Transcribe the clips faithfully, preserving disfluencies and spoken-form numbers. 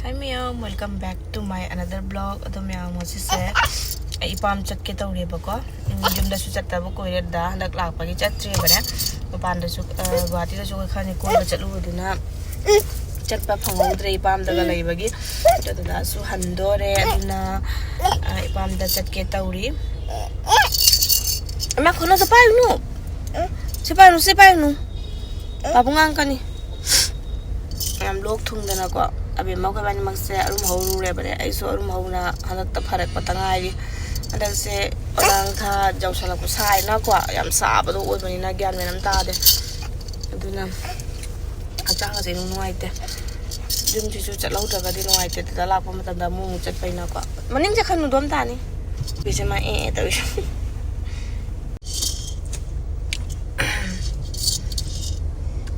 Hi ꯃꯌꯥꯝ, welcome back to my another vlog. ꯑꯗꯣ ꯃꯌꯥꯝ, ꯉꯁꯤꯁꯦ ꯑꯩ ꯏꯄꯥꯝ ꯆꯠꯀꯦ ꯇꯧꯔꯦꯕꯀꯣ. ꯎꯝ, ꯌꯨꯝꯗꯁꯨ ꯆꯠꯇꯕ ꯀꯨꯏꯔꯦ, ꯗꯥ ꯍꯟꯗꯛ ꯂꯥꯛꯄꯒꯤ ꯆꯠꯇ꯭ꯔꯦꯕꯅꯦ꯫ ꯃꯄꯥꯟꯗꯁꯨ, ꯑ, ꯒꯨꯍꯥꯇꯤꯗꯁꯨ ꯑꯩꯈꯣꯏ ꯈꯔꯅꯤ ꯀꯣꯏꯕ ꯆꯠꯂꯨꯕꯗꯨꯅ ꯆꯠꯄ ꯐꯪꯍꯧꯗ꯭ꯔꯦ, ꯏꯄꯥꯝꯗꯒ ꯂꯩꯕꯒꯤ꯫ ꯑꯗꯨꯗꯁꯨ ꯍꯟꯗꯣꯔꯦ, ꯑꯗꯨꯅ, ꯑ, ꯏꯄꯥꯝꯗ ꯆꯠꯀꯦ ꯇꯧꯔꯤ꯫ ꯏꯃꯥ, ꯈꯨꯅꯨꯁꯦ ꯄꯥꯏꯔꯨꯅꯨ꯫ ꯁꯤ ꯄꯥꯏꯔꯨꯅꯨ, ꯁꯤ ꯄꯥꯏꯔꯨꯅꯨ꯫ ꯄꯥꯕꯨꯡ ꯉꯥꯡꯉꯛꯀꯅꯤ꯫ ꯌꯥꯝ ꯂꯣꯛ ꯊꯨꯡꯗꯅꯀꯣ, ꯑꯕꯦꯝꯃ ꯑꯩꯈꯣꯏ ꯏꯕꯥꯅꯤꯃꯛꯁꯦ ꯑꯔꯨꯝ ꯍꯧꯔꯨꯔꯦꯕꯅꯦ꯫ ꯑꯩꯁꯨ ꯑꯔꯨꯝ ꯍꯧꯅ ꯍꯟꯗꯛꯇ ꯐꯔꯛꯄꯇ ꯉꯥꯏꯔꯤ꯫ ꯍꯟꯗꯛꯁꯦ ꯑꯣꯔꯥꯡ ꯊꯥ ꯌꯧꯁꯜꯂꯛꯄ ꯁꯥꯏꯅꯀꯣ, ꯌꯥꯝ ꯁꯥꯕꯗꯣ ꯑꯣꯏꯕꯅꯤꯅ ꯒ꯭ꯌꯥꯟ ꯃꯦꯟ ꯑꯃ ꯇꯥꯗꯦ꯫ ꯑꯗꯨꯅ ꯍꯛꯆꯥꯡ ꯑꯁꯦ ꯅꯨꯡ ꯅꯨꯡꯉꯥꯏꯇꯦ꯫ ꯌꯨꯝꯁꯤꯁꯨ ꯆꯠꯍꯧꯗ꯭ꯔꯒꯗꯤ ꯅꯨꯡꯉꯥꯏꯇꯦ, ꯗꯗꯥ ꯂꯥꯛꯄ ꯃꯇꯝꯗ ꯑꯃꯨꯛ ꯑꯃꯨꯛ ꯆꯠꯄꯅꯤꯅꯀꯣ꯫ ꯃꯅꯤꯡ ꯆꯠꯈꯅꯨ, ꯑꯗꯣꯝ ꯇꯥꯅꯤ꯫ ꯐꯤꯁꯦ ꯃꯥ ꯑꯦ ꯑꯦ ꯇꯧꯔꯤꯁꯦ꯫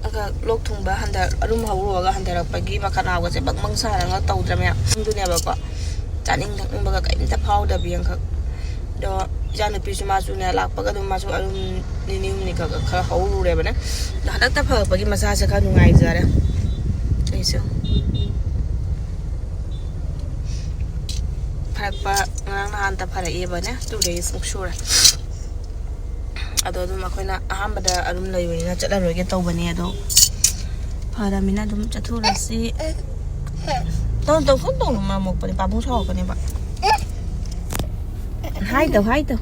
ꯑꯒ ꯂꯣꯛ ꯊꯨꯡꯕ ꯍꯟꯗ-, ꯑꯔꯨꯝ ꯍꯧꯔꯨꯔꯒ ꯍꯟꯊꯔꯛꯄꯒꯤ ꯃꯈꯠ ꯅꯥꯕꯒꯁꯦ ꯕꯪ ꯕꯪ ꯁꯥꯔꯒ ꯇꯧꯗ꯭ꯔ ꯃꯌꯥꯝ ꯑꯗꯨꯅꯦꯕꯀꯣ꯫ ꯆꯥꯅꯤꯡ ꯊꯛꯅꯤꯡꯕꯒ ꯀꯔꯤꯝꯇ ꯐꯥꯎꯗꯕꯤ ꯑꯃꯈꯛ꯫ ꯑꯗꯣ ꯏꯆꯥꯅꯨꯄꯤꯁꯨ ꯃꯥꯁꯨꯅꯦ, ꯂꯥꯛꯄꯒ ꯑꯗꯨꯝ ꯃꯥꯁꯨ ꯑꯔꯨꯝ ꯅꯤꯅꯤ ꯍꯨꯝꯅꯤ ꯈꯛ ꯈꯔ ꯍꯧꯔꯨꯔꯦꯕꯅꯦ꯫ ꯑꯗꯣ ꯍꯟꯗꯛꯇ ꯐꯔꯛꯄꯒꯤ ꯃꯁꯥꯁꯦ ꯈꯔ ꯅꯨꯡꯉꯥꯏꯖꯔꯦ꯫ ꯑꯩꯁꯨ ꯐꯔꯛꯄ ꯉꯔꯥꯡ ꯅꯍꯥꯟꯇ ꯐꯔꯛꯑꯦꯕꯅꯦ, two days ꯃꯨꯛ ꯁꯨꯔꯦ꯫ ꯑꯗꯣ ꯑꯗꯨꯝ ꯑꯩꯈꯣꯏꯅ ꯑꯍꯥꯟꯕꯗ ꯑꯗꯨꯝ ꯂꯩꯕꯅꯤꯅ ꯆꯠꯂꯔꯣꯏꯒꯦ ꯇꯧꯕꯅꯦ, ꯑꯗꯣ ꯐꯔꯃꯤꯅ ꯑꯗꯨꯝ ꯆꯠꯊꯣꯛꯎꯔꯁꯤ꯫ ꯇꯧ, ꯇꯧ, ꯈꯨꯝ ꯇꯧꯅꯨ, ꯃꯥ ꯃꯣꯛꯄꯅꯦ, ꯄꯥꯕꯨꯡ ꯁꯥꯎꯔꯛꯀꯅꯦꯕ꯫ ꯍꯥꯏ ꯇꯧ, ꯍꯥꯏ ꯇꯧ꯫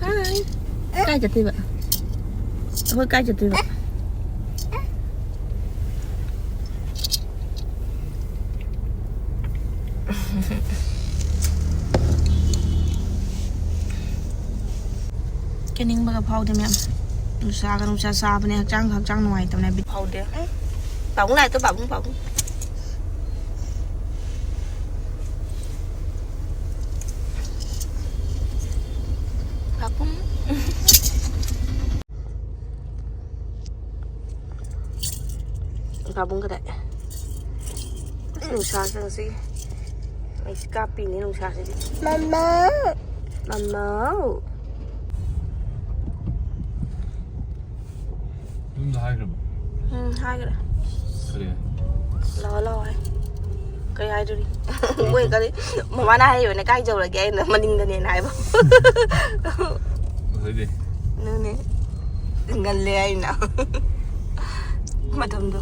ꯍꯥꯏ꯫ ꯀꯥꯏ ꯆꯠꯇꯣꯏꯕ? ꯑꯩꯈꯣꯏ ꯀꯥꯏ ꯆꯠꯇꯣꯏꯕ? ꯀꯦꯅꯤꯡꯕꯒ ꯐꯥꯎꯗꯦ ꯃꯌꯥꯝ꯫ ꯅꯨꯡꯁꯥꯒ ꯅꯨꯡꯁꯥ ꯁꯥꯕꯅꯦ, ꯍꯛꯆꯥꯡꯒ ꯍꯛꯆꯥꯡ ꯅꯨꯡꯉꯥꯏꯇꯕꯅꯦ, ꯕꯤꯠ ꯐꯥꯎꯗꯦ꯫ ꯄꯥꯕꯨꯡ ꯂꯥꯛꯑꯦ ꯇꯨ, ꯄꯥꯕꯨꯡ, ꯄꯥꯕꯨꯡ꯫ ꯄꯥꯕꯨꯡ꯫ ꯄꯥꯕꯨꯡ ꯀꯗꯥꯏ? ꯅꯨꯡꯁꯥꯁꯦ ꯉꯁꯤ ꯃꯩꯁꯤ ꯀꯥꯞꯄꯤꯅꯦ ꯅꯨꯡꯁꯥꯁꯤꯗꯤ꯫ ꯃꯃꯥ! ꯃꯃꯥ! ꯌꯨꯝꯗ ꯍꯥꯏꯈ꯭ꯔꯕ? ꯎꯝ, ꯍꯥꯏꯈ꯭ꯔꯦ꯫ ꯀꯔꯤ? ꯂꯥꯛꯑꯣ, ꯂꯥꯛꯑꯣ ꯍꯥꯏ꯫ ꯀꯩ ꯍꯥꯏꯗꯣꯔꯤ? ꯃꯣꯏ ꯀꯔꯤ? ꯃꯃꯥꯅ ꯍꯥꯏꯔꯤꯕꯅꯦ, "ꯀꯥꯏ ꯌꯧꯔꯒꯦ?" ꯑꯩꯅ, "ꯃꯅꯤꯡꯗꯅꯦꯅ" ꯍꯥꯏꯕ꯫ ꯑꯗꯨꯗꯤ? ꯑꯗꯨꯅꯦ꯫ ꯉꯜꯂꯦ ꯑꯩꯅ꯫ ꯃꯇꯝꯗꯣ꯫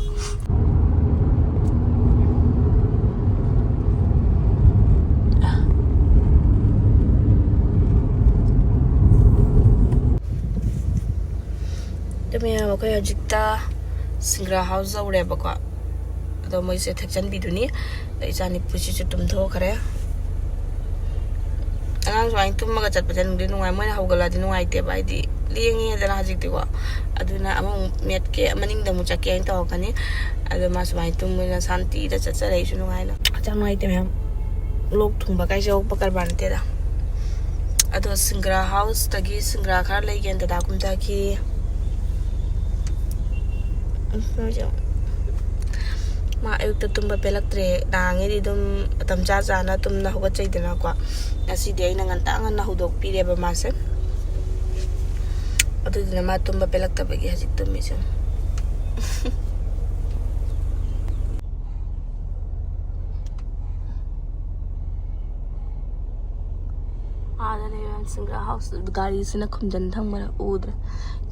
ꯑꯗꯨ ꯃꯌꯥꯝ, ꯑꯩꯈꯣꯏ ꯍꯧꯖꯤꯛꯇ ꯁꯤꯡꯒ꯭ꯔꯥ ꯍꯥꯎꯁ ꯌꯧꯔꯦꯕꯀꯣ꯫ ꯑꯗꯣ ꯃꯣꯏꯁꯦ ꯊꯦꯛꯆꯟꯕꯤꯗꯨꯅꯤ꯫ ꯑꯗꯣ ꯏꯆꯥ ꯅꯤꯄꯨꯁꯤꯁꯨ ꯇꯨꯝꯊꯣꯛꯈ꯭ꯔꯦ꯫ ꯑꯉꯥꯡ ꯁꯨꯃꯥꯏꯅ ꯇꯨꯝꯃꯒ ꯆꯠꯄꯁꯦ ꯅꯨꯡꯗꯤ ꯅꯨꯡꯉꯥꯏ, ꯃꯣꯏꯅ ꯍꯧꯒꯠꯂꯛꯑꯗꯤ ꯅꯨꯡꯉꯥꯏꯇꯦꯕ, ꯍꯥꯏꯗꯤ ꯂꯦꯡꯉꯦꯗꯅ ꯍꯧꯖꯤꯛꯇꯤꯀꯣ꯫ ꯑꯗꯨꯅ ꯑꯃꯃꯨꯛ ꯃꯦꯠꯀꯦ, ꯃꯅꯤꯡꯗ ꯑꯃꯨꯛ ꯆꯠꯀꯦ ꯍꯥꯏꯅ ꯇꯧꯔꯛꯀꯅꯤ꯫ ꯑꯗꯣ ꯃꯥ ꯁꯨꯃꯥꯏꯅ ꯇꯨꯝꯕꯅꯤꯅ ꯁꯥꯟꯇꯤꯗ ꯆꯠꯆꯔꯛꯏꯁꯨ ꯅꯨꯡꯉꯥꯏꯅ꯫ ꯍꯛꯆꯥꯡ ꯅꯨꯡꯉꯥꯏꯇꯦ ꯃꯌꯥꯝ꯫ ꯂꯣꯛ ꯊꯨꯡꯕ ꯀꯥꯏꯁꯦ ꯍꯧꯕ ꯀꯔꯕꯥꯔ ꯅꯠꯇꯦꯗ꯫ ꯑꯗꯣ ꯁꯤꯡꯒ꯭ꯔꯥ ꯍꯥꯎꯁꯇꯒꯤ ꯁꯤꯡꯒ꯭ꯔꯥ ꯈꯔ ꯂꯩꯒꯦꯅ ꯗꯗꯥ ꯀꯨꯝꯊꯈꯤ꯫ ꯃꯥ ꯑꯌꯨꯛꯇ ꯇꯨꯝꯕ ꯄꯦꯜꯂꯛꯇ꯭ꯔꯦ꯫ ꯅꯍꯥꯟꯉꯩꯗꯤ ꯑꯗꯨꯝ ꯃꯇꯝ ꯆꯥ ꯆꯥꯅ ꯇꯨꯝꯅ ꯍꯧꯒꯠꯆꯩꯗꯅꯀꯣ꯫ ꯉꯁꯤꯗꯤ ꯑꯩꯅ ꯉꯟꯇꯥ ꯉꯟꯅ ꯍꯧꯗꯣꯛꯄꯤꯔꯦꯕ ꯃꯥꯁꯦ꯫ ꯑꯗꯨꯗꯨꯅ ꯃꯥ ꯇꯨꯝꯕ ꯄꯦꯜꯂꯛꯇꯕꯒꯤ ꯍꯧꯖꯤꯛ ꯇꯨꯝꯃꯤꯁꯦ꯫ ꯑꯥꯗ ꯂꯩꯕ ꯁꯤꯡꯒ꯭ꯔꯥ ꯍꯥꯎꯁ ꯒꯥꯔꯤꯁꯤꯅ ꯈꯨꯝꯖꯤꯟ ꯊꯝꯕꯗ ꯎꯗ꯭ꯔꯦ꯫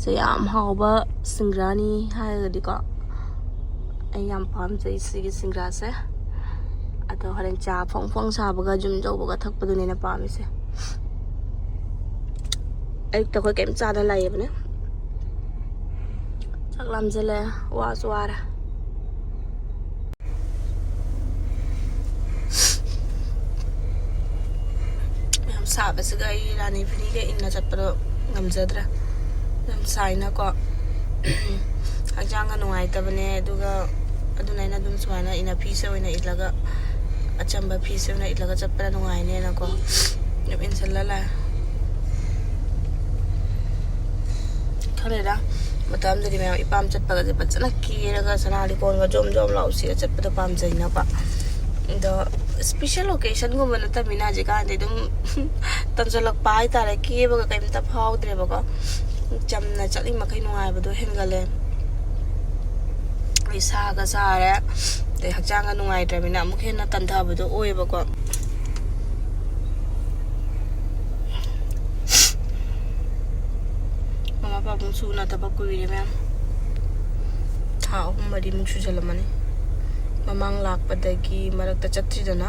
ꯁꯦ ꯌꯥꯝ ꯍꯥꯎꯕ ꯁꯤꯡꯒ꯭ꯔꯥꯅꯤ ꯍꯥꯏꯔꯒꯗꯤꯀꯣ, ꯑꯩ ꯌꯥꯝ ꯄꯥꯝꯖꯩ ꯁꯤꯒꯤ ꯁꯤꯡꯒ꯭ꯔꯥꯁꯦ꯫ ꯑꯗꯣ ꯍꯣꯔꯦꯟ ꯆꯥ ꯐꯣꯡ ꯐꯣꯡ ꯁꯥꯕꯒ ꯖꯨꯝ ꯇꯧꯕꯒ ꯊꯛꯄꯗꯨꯅꯦ ꯑꯩꯅ ꯄꯥꯝꯃꯤꯁꯦ꯫ ꯑꯌꯨꯛꯇ ꯑꯩꯈꯣꯏ ꯀꯩꯝ ꯆꯥꯗꯅ ꯂꯥꯛꯏꯕꯅꯦ꯫ ꯆꯥꯛ ꯂꯥꯝꯁꯤꯜꯂꯦ, ꯋꯥꯁꯨ ꯋꯥꯔꯦ꯫ ꯌꯥꯝ ꯁꯥꯕꯁꯤꯒ ꯑꯩ ꯔꯥꯅꯤ ꯐꯤꯔꯤꯒ ꯏꯟꯅ ꯆꯠꯄꯗꯣ ꯉꯝꯖꯗ꯭ꯔꯦ꯫ ꯌꯥꯝ ꯁꯥꯏꯅꯀꯣ꯫ ꯍꯛꯆꯥꯡꯒ ꯅꯨꯡꯉꯥꯏꯇꯕꯅꯦ꯫ ꯑꯗꯨꯒ ꯑꯗꯨꯅ ꯑꯩꯅ ꯑꯗꯨꯝ ꯁꯨꯃꯥꯏꯅ ꯏꯟꯅ ꯐꯤꯁꯦ ꯑꯣꯏꯅ ꯏꯜꯂꯒ, ꯑꯆꯝꯕ ꯐꯤꯁꯦ ꯑꯣꯏꯅ ꯏꯜꯂꯒ ꯆꯠꯄꯅ ꯅꯨꯡꯉꯥꯏꯅꯦꯅꯀꯣ ꯑꯗꯨꯝ ꯏꯟꯁꯤꯜꯂ ꯂꯥꯛꯑꯦ꯫ ꯈꯪꯗꯦꯗ, ꯃꯇꯝꯗꯗꯤ ꯃꯌꯥꯝ ꯏꯄꯥꯝ ꯆꯠꯄꯒꯁꯦ ꯐꯖꯅ ꯀꯦꯔꯒ ꯁꯅꯥ ꯂꯤꯛꯀꯣꯟꯒ ꯖꯣꯝ ꯖꯣꯝ ꯂꯥꯎꯁꯤꯒ ꯆꯠꯄꯗꯣ ꯄꯥꯝꯖꯩꯅꯀꯣ꯫ ꯑꯗꯣ special occasionꯒꯨꯝꯕ ꯅꯠꯇꯕꯅꯤꯅ ꯍꯧꯖꯤꯛꯀꯥꯟꯗꯤ ꯑꯗꯨꯝ ꯇꯟꯁꯤꯜꯂꯛꯄ ꯍꯥꯏꯇꯥꯔꯦ꯫ ꯀꯦꯕꯒ ꯀꯩꯝꯇ ꯐꯥꯎꯗ꯭ꯔꯦꯕꯀꯣ꯫ ꯆꯝꯅ ꯆꯠꯂꯤ ꯃꯈꯩ ꯅꯨꯡꯉꯥꯏꯕꯗꯣ ꯍꯦꯟꯒꯠꯂꯦ꯫ ꯑꯩ ꯁꯥꯒ ꯁꯥꯔꯦ꯫ ꯑꯗꯩ ꯍꯛꯆꯥꯡꯒ ꯅꯨꯡꯉꯥꯏꯇ꯭ꯔꯕꯅꯤꯅ ꯑꯃꯨꯛ ꯍꯦꯟꯅ ꯇꯟꯊꯕꯗꯣ ꯑꯣꯏꯌꯦꯕꯀꯣ꯫ ꯃꯃꯥ ꯄꯥꯕꯨꯡꯁꯨ ꯎꯅꯗꯕ ꯀꯨꯏꯔꯦ ꯃꯌꯥꯝ꯫ ꯊꯥ ꯑꯍꯨꯝ ꯃꯔꯤꯃꯨꯛ ꯁꯨꯖꯜꯂꯝꯃꯅꯤ꯫ ꯃꯃꯥꯡ ꯂꯥꯛꯄꯗꯒꯤ ꯃꯔꯛꯇ ꯆꯠꯇ꯭ꯔꯤꯗꯅ꯫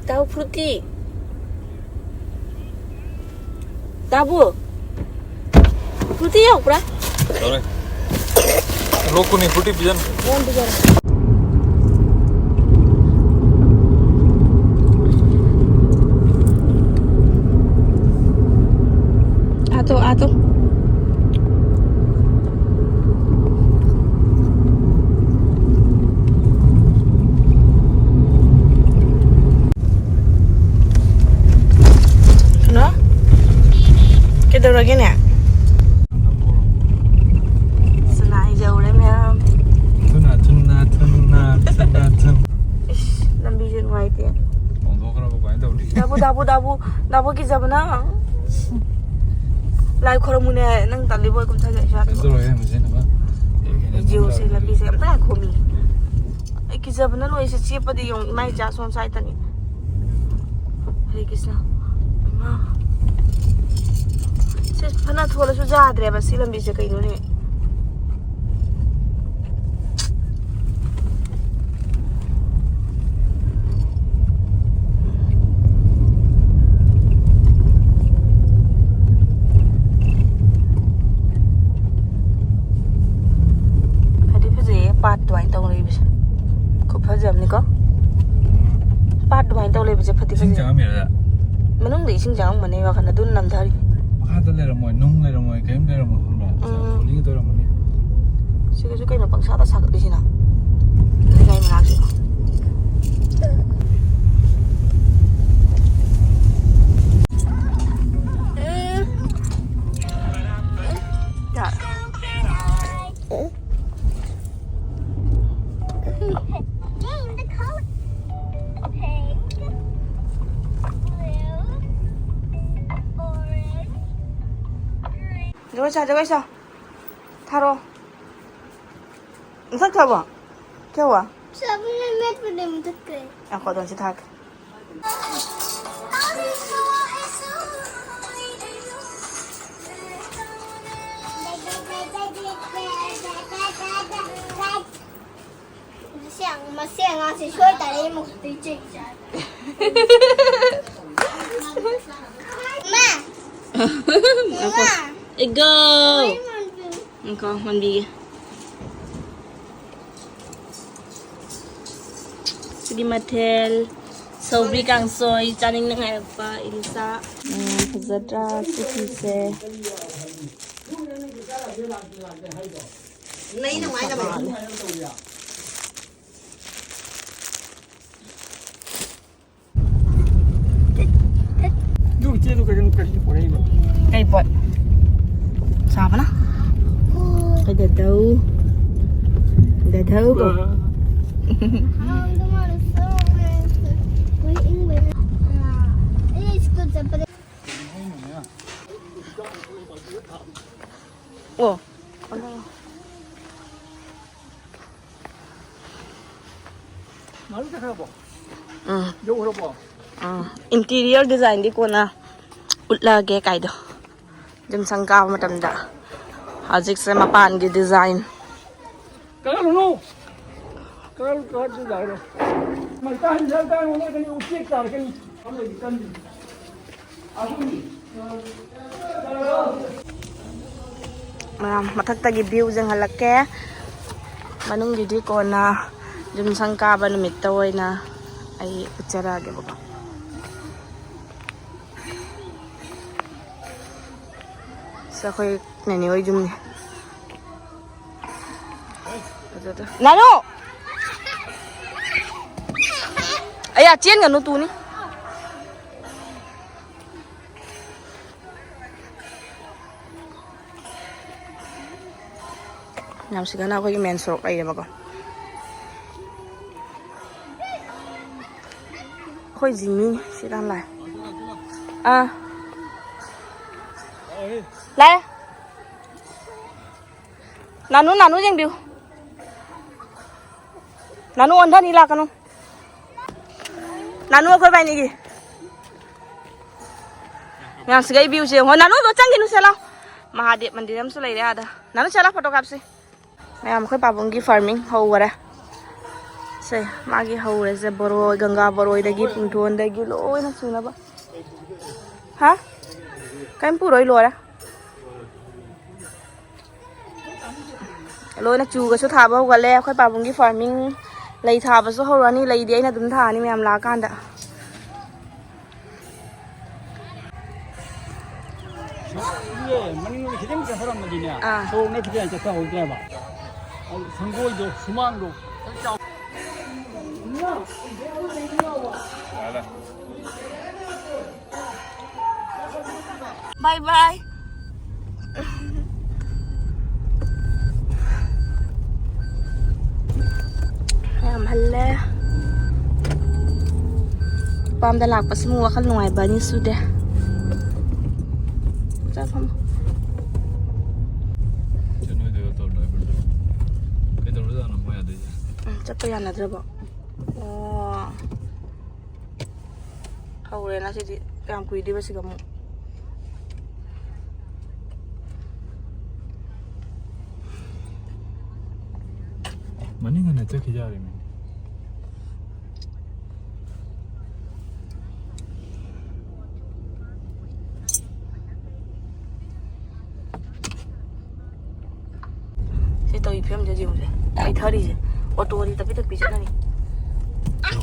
ꯇꯥꯎ ꯐ꯭ꯔꯨꯇꯤ꯫ ꯇꯥꯕꯨ꯫ ꯐ꯭ꯔꯨꯇꯤ ꯌꯥꯎꯕ꯭ꯔꯥ? ꯇꯧꯔꯦ꯫ ꯂꯣꯛ ꯀꯨꯟꯅꯤ ꯐ꯭ꯔꯨꯇꯤ ꯄꯤꯖꯟ꯫ ꯌꯥꯝ ꯄꯤꯖꯔꯦ꯫ ꯑꯥꯗꯣ, ꯑꯥꯗꯣ꯫ ꯀꯩꯅꯣ? ꯀꯩꯗꯧꯔꯒꯦꯅꯦ? ꯁꯅꯥ ꯌꯧꯔꯦ ꯃꯌꯥꯝ꯫ ꯊꯨꯅ, ꯊꯨꯅ, ꯊꯨꯅ, ꯊꯨꯅ, ꯊꯨꯅ꯫ ꯏꯁ, ꯂꯝꯕꯤꯁꯦ ꯅꯨꯡꯉꯥꯏꯇꯦ꯫ ꯍꯣꯡꯗꯣꯛꯈ꯭ꯔꯕ ꯀꯃꯥꯏꯅ ꯇꯧꯅꯤ? ꯗꯥꯕꯨ, ꯗꯥꯕꯨ, ꯗꯥꯕꯨ, ꯗꯥꯕꯨ ꯀꯤꯖꯕꯅ꯫ ꯂꯥꯏ ꯈꯣꯏꯔꯝꯃꯨꯅꯦ, ꯅꯪ ꯇꯜꯂꯤꯕꯣꯏ ꯀꯨꯝꯊꯖꯔꯛꯏꯁꯦ꯫ ꯀꯩꯅꯣ ꯇꯧꯔꯒꯦ, ꯃꯁꯤ ꯅꯃ-, ꯚꯤꯗꯤꯑꯣꯁꯦ ꯂꯝꯕꯤꯁꯦ ꯑꯝꯇ ꯉꯥꯏꯈꯣꯃꯤ꯫ ꯑꯩ ꯀꯤꯖꯕꯅ ꯂꯣꯏꯔꯦ, ꯆꯦꯞꯄꯗꯤ ꯌꯦꯡꯉꯨ, ꯏꯃꯥ ꯏꯆꯥ ꯁꯣꯝ ꯁꯥꯏꯗꯅꯤ꯫ ꯍꯔꯦ ꯀ꯭ꯔꯤꯁꯅ꯫ ꯏꯃꯥ꯫ ꯁꯤ ꯐꯅ ꯊꯣꯜꯂꯁꯨ ꯌꯥꯗ꯭ꯔꯦꯕ ꯁꯤ ꯂꯝꯕꯤꯁꯦ ꯀꯩꯅꯣꯅꯦ꯫ ꯐꯗꯤ ꯐꯖꯩꯌꯦ, ꯄꯥꯠ ꯑꯗꯨꯃꯥꯏꯅ ꯇꯧ ꯂꯩꯕꯁꯦ꯫ ꯈꯨꯐꯖ ꯑꯃꯅꯤꯀꯣ꯫ ꯄꯥꯠ ꯑꯗꯨꯃꯥꯏꯅ ꯇꯧ ꯂꯩꯕꯁꯦ ꯐꯗꯤ ꯏꯁꯤꯡ ꯐꯖꯩ꯫ ꯆꯪꯉꯝꯃꯤꯔꯗ? ꯃꯅꯨꯡꯗ ꯏꯁꯤꯡ ꯆꯪꯉꯝꯒꯅꯦꯕ, ꯋꯥꯈꯜ ꯑꯗꯨꯅ ꯅꯝꯊꯔꯤ꯫ ꯃꯈꯥꯗ ꯂꯩꯔꯝꯃꯣꯏ, ꯅꯨꯡ ꯂꯩꯔꯝꯃꯣꯏ, ꯀꯔꯤꯝ ꯂꯩꯔꯝꯃꯣꯏ, ꯈꯪꯕ꯭ꯔꯥ? ꯎꯝ꯫ ꯈꯣꯂꯤꯒ ꯇꯧꯔꯝꯃꯅꯤ꯫ ꯁꯤꯒꯁꯨ ꯀꯩꯅꯣ ꯄꯪꯁꯥꯗ ꯁꯥꯒꯠꯂꯤꯁꯤꯅ? ꯂꯩꯀꯥꯏ ꯃꯅꯥꯛꯁꯤꯗ꯫ ꯎꯝ꯫ ꯎꯝ꯫ ꯌꯥꯔꯦ꯫ ꯎꯝ꯫ ꯆꯥꯖꯧ ꯆꯥ꯫ ꯊꯥꯔꯛꯑꯣ꯫ ꯃꯊꯛ ꯊꯥꯕꯣ? ꯀꯌꯥ ꯋꯥ? ꯁꯥꯕꯅ ꯃꯦꯠꯄꯗ ꯃꯨꯊꯠꯈ꯭ꯔꯦ꯫ ꯉꯥꯏꯈꯣ, ꯑꯗꯣ ꯁꯤ ꯊꯥꯔꯛꯀꯦ꯫ ꯃꯁꯤ ꯑꯉꯥꯡ-, ꯃꯁꯤ ꯑꯉꯥꯡꯁꯦ ꯁꯣꯏ ꯇꯥꯔꯦ, ꯑꯩ ꯃꯈꯨꯠꯇꯩ ꯆꯩ ꯆꯥꯔꯦ꯫ ꯏꯃꯥ! ꯏꯃꯥ! ꯏꯒꯣ! ꯑꯩ ꯃꯥꯟꯕꯤꯌꯨ꯫ ꯉꯥꯏꯈꯣ, ꯃꯟꯕꯤꯒꯦ꯫ ꯁꯤꯗꯤ ꯃꯊꯦꯜ ꯁꯧꯒ꯭ꯔꯤ ꯀꯥꯡꯁꯣꯏ ꯆꯥꯅꯤꯡꯅ ꯉꯥꯏꯔꯛꯄ ꯏꯂꯤꯁꯥ꯫ ꯎꯝ, ꯐꯖꯗ꯭ꯔꯥ ꯁꯤ ꯐꯤꯁꯦ? ꯅꯩ ꯅꯨꯡꯉꯥꯏꯅꯕ꯫ ꯑꯗꯨ ꯏꯆꯦꯗꯨ ꯀꯩꯅꯣ ꯀꯔꯤ ꯄꯨꯔꯛꯏꯕ? ꯀꯩ ꯄꯣꯠ? ꯁꯥꯕꯅ? ꯀꯩꯗꯧ? ꯀꯩꯗꯧ? ꯑꯣ꯫ ꯃꯔꯨ ꯆꯠꯈ꯭ꯔꯕꯣ? ꯎꯝ꯫ ꯌꯧꯈ꯭ꯔꯕꯣ? ꯎꯝ꯫ Interior design ꯗꯤ ꯀꯣꯟꯅ ꯎꯠꯂꯛꯑꯒꯦ ꯀꯥꯏꯗꯣ꯫ ꯖꯤꯝꯁꯪ ꯀꯥꯕ ꯃꯇꯝꯗ꯫ ꯍꯧꯖꯤꯛꯁꯦ ꯃꯄꯥꯟꯒꯤ design꯫ ꯀꯅꯥꯅꯣ? ꯀꯅꯥꯅꯣ? ꯀꯅꯥꯅꯣ design ꯅꯣ? ꯃꯩꯇꯥꯟ ꯍꯟꯖꯤꯜꯂꯛꯀꯅꯤ, ꯎꯆꯦꯛ ꯇꯥꯔꯛꯀꯅꯤ꯫ ꯃꯌꯥꯝ ꯃꯊꯛꯇꯒꯤ view ꯌꯦꯡꯍꯜꯂꯛꯀꯦ꯫ ꯃꯅꯨꯡꯒꯤꯗꯤ ꯀꯣꯟꯅ ꯖꯤꯝꯁꯪ ꯀꯥꯕ ꯅꯨꯃꯤꯠꯇ ꯑꯣꯏꯅ ꯑꯩ ꯎꯠꯆꯔꯛꯑꯒꯦꯕꯀꯣ꯫ ꯁꯤ ꯑꯩꯈꯣꯏ ꯅꯦꯅꯦ ꯍꯣꯏ ꯌꯨꯝꯅꯤ꯫ ꯐꯖꯗ꯭ꯔꯥ? ꯅꯥꯅꯨ! ꯑꯌꯥ, ꯆꯦꯟꯒꯅꯨ, ꯇꯨꯅꯤ꯫ ꯌꯥꯝ ꯁꯤꯗꯅ ꯑꯩꯈꯣꯏꯒꯤ main ꯁꯣꯔꯣꯛ ꯂꯩꯔꯦꯕꯀꯣ꯫ ꯑꯩꯈꯣꯏ ꯖꯤꯃꯤꯅꯤ ꯁꯤꯗ ꯂꯥꯛꯑꯦ꯫ ꯑꯥ꯫ ꯂꯥꯛꯑꯦ꯫ ꯅꯥꯅꯨ, ꯅꯥꯅꯨ ꯌꯦꯡꯕꯤꯌꯨ꯫ ꯅꯥꯅꯨ ꯑꯣꯟꯊꯅꯤ, ꯂꯥꯛꯀꯅꯨ꯫ ꯅꯥꯅꯨ ꯑꯩꯈꯣꯏ ꯕꯥꯏꯅꯤꯒꯤ꯫ ꯃꯌꯥꯝꯁꯤꯒ ꯑꯩ view ꯁꯦ ꯌꯦꯡꯉꯣ꯫ ꯅꯥꯅꯨ ꯑꯗꯣ ꯆꯪꯈꯤꯅꯨ, ꯁꯦ ꯂꯥꯎ꯫ ꯃꯍꯥꯗꯦꯕ ꯃꯟꯗꯤꯔ ꯑꯃꯁꯨ ꯂꯩꯔꯦ ꯑꯥꯗ꯫ ꯅꯥꯅꯨ ꯁꯦ ꯂꯥꯎ, photo ꯀꯥꯞꯁꯤ꯫ ꯃꯌꯥꯝ ꯑꯩꯈꯣꯏ ꯄꯥꯕꯨꯡꯒꯤ farming ꯍꯧꯈꯔꯦ꯫ ꯁꯦ ꯃꯥꯒꯤ ꯍꯧꯔꯦꯁꯦ, ꯕꯣꯔꯣꯏ, ꯒꯪꯒꯥ ꯕꯣꯔꯣꯏꯗꯒꯤ, ꯄꯨꯡꯊꯣꯟꯗꯒꯤ ꯂꯣꯏꯅ ꯁꯨꯅꯕ꯫ ꯍꯥ? ꯀꯩꯝ ꯄꯨꯔꯣꯏ, ꯂꯣꯏꯔꯦ꯫ ꯂꯣꯏꯅ ꯆꯨꯒꯁꯨ ꯊꯥꯕ ꯍꯧꯒꯠꯂꯦ꯫ ꯑꯩꯈꯣꯏ ꯄꯥꯕꯨꯡꯒꯤ farming, ꯂꯩ ꯊꯥꯕꯁꯨ ꯍꯧꯔꯅꯤ꯫ ꯂꯩꯗꯤ ꯑꯩꯅ ꯑꯗꯨꯝ ꯊꯥꯅꯤ ꯃꯌꯥꯝ ꯂꯥꯛꯑꯀꯥꯟꯗ꯫ ꯏꯌꯦ, ꯃꯅꯤꯡꯂꯣꯝꯗ ꯈꯤꯇꯪ ꯆꯠꯊꯔꯝꯃꯗꯤꯅꯦ, ꯑꯥ꯫ ꯁꯣꯔꯣꯛꯅ ꯈꯤꯇꯪ ꯆꯠꯊꯍꯧꯗ꯭ꯔꯦꯕ꯫ ꯑꯗꯨ ꯁꯪꯒꯣꯏꯗꯣ, ꯁꯨꯃꯥꯡꯗꯣ ꯈꯤꯇꯪ ꯆꯥꯎ-, Bye bye. ꯌꯥꯝ ꯍꯜꯂꯦ꯫ ꯄꯥꯝꯗ ꯂꯥꯛꯄꯁꯤꯃꯨꯛ ꯋꯥꯈꯜ ꯅꯨꯡꯉꯥꯏꯕ ꯑꯅꯤ ꯁꯨꯗꯦ꯫ ꯆꯠ ꯐꯝꯃꯣ꯫ ꯆꯠꯅꯣꯏꯗꯣꯏꯔꯣ ꯇꯧ driver ꯗꯣ? ꯀꯩꯗꯧꯔꯖꯥꯠꯅꯣ ꯃꯣꯏ ꯑꯗꯩꯁꯦ? ꯎꯝ, ꯆꯠꯄ ꯌꯥꯅꯗ꯭ꯔꯕꯣ? ꯑꯣ꯫ ꯍꯧꯔꯦꯅ ꯁꯤꯗꯤ꯫ ꯀꯌꯥꯝ ꯀꯨꯏꯗꯣꯏꯕ ꯁꯤꯒ ꯑꯃꯨꯛ? ꯃꯅꯤꯡ ꯍꯟꯅ ꯆꯠꯈꯤ ꯌꯥꯔꯦꯅꯦ꯫ ꯁꯤ ꯇꯧꯔꯤ ꯐꯤꯕꯝꯁꯦ ꯌꯦꯡꯉꯨꯁꯦ꯫ ꯂꯩꯊꯔꯤꯁꯦ꯫ ꯑꯣꯇꯣꯗꯤ ꯇꯞꯄꯤ ꯇꯞꯄꯤ ꯆꯠꯅꯔꯤ꯫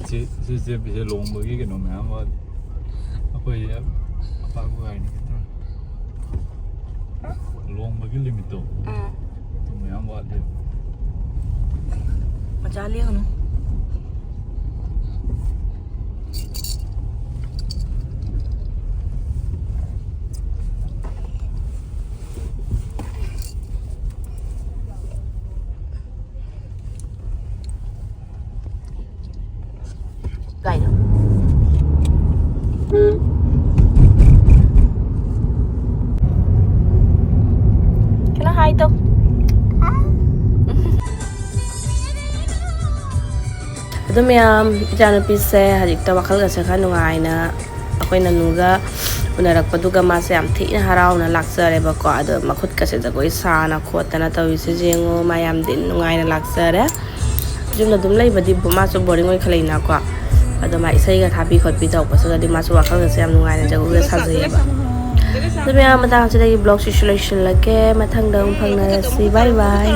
ꯁꯤ, ꯁꯤ ꯆꯦꯞꯄꯤꯁꯦ ꯂꯨꯍꯣꯡꯕꯒꯤ ꯀꯩꯅꯣ ꯃꯌꯥꯝ ꯋꯥꯠꯂꯤ꯫ ꯑꯩꯈꯣꯏ ꯑꯄꯥꯛꯄ ꯒꯥꯔꯤꯅꯤ ꯀꯩꯅꯣ꯫ ꯂꯨꯍꯣꯡꯕꯒꯤ limit ꯇꯣ꯫ ꯎꯝ꯫ ꯑꯗꯨ ꯃꯌꯥꯝ ꯋꯥꯠꯂꯤ꯫ ꯃꯆꯥ ꯂꯦꯡꯒꯅꯨ꯫ ꯀꯥꯏꯗ? ꯀꯩꯅꯣ ꯍꯥꯏꯗꯣ꯫ ꯑꯗꯨ ꯃꯌꯥꯝ, ꯏꯆꯥꯅꯨꯄꯤꯁꯦ ꯍꯧꯖꯤꯛꯇ ꯋꯥꯈꯜꯒꯁꯦ ꯈꯔ ꯅꯨꯡꯉꯥꯏꯅ ꯑꯩꯈꯣꯏ ꯅꯅꯨꯒ ꯎꯅꯔꯛꯄꯗꯨꯒ ꯃꯥꯁꯦ ꯌꯥꯝ ꯊꯤꯅ ꯍꯔꯥꯎꯅ ꯂꯥꯛꯆꯔꯦꯕꯀꯣ꯫ ꯑꯗꯣ ꯃꯈꯨꯠꯀꯁꯦ ꯖꯒꯣꯏ ꯁꯥꯅ ꯈꯣꯠꯇꯅ ꯇꯧꯔꯤꯁꯦ ꯌꯦꯡꯉꯣ, ꯃꯥ ꯌꯥꯝ ꯊꯤꯅ ꯅꯨꯡꯉꯥꯏꯅ ꯂꯥꯛꯆꯔꯦ꯫ ꯌꯨꯝꯗ ꯑꯗꯨꯝ ꯂꯩꯕꯗꯤ ꯕꯨ-, ꯃꯥꯁꯨ ꯕꯣꯔꯤꯡ ꯑꯣꯏꯈꯠꯂꯛꯏꯅꯀꯣ꯫ ꯑꯗꯣ ꯃꯥ ꯏꯁꯩꯒ ꯊꯥꯕꯤ ꯈꯣꯠꯄꯤ ꯇꯧꯔꯛꯄꯁꯤꯗꯗꯤ ꯃꯥꯁꯨ ꯋꯥꯈꯜꯒꯁꯦ ꯌꯥꯝ ꯅꯨꯡꯉꯥꯏꯅ ꯖꯒꯣꯏꯒ ꯁꯥꯖꯩꯌꯦꯕ꯫ ꯑꯗꯨ ꯃꯌꯥꯝ, ꯃꯇꯥꯡꯁꯤꯗꯒꯤ ꯕ꯭ꯂꯣꯛꯁꯤꯁꯨ ꯂꯣꯏꯁꯤꯜꯂꯒꯦ꯫ ꯃꯊꯪꯗ ꯑꯃꯨꯛ ꯐꯪꯅꯔꯁꯤ꯫ ꯕꯥꯏ ꯕꯥꯏ꯫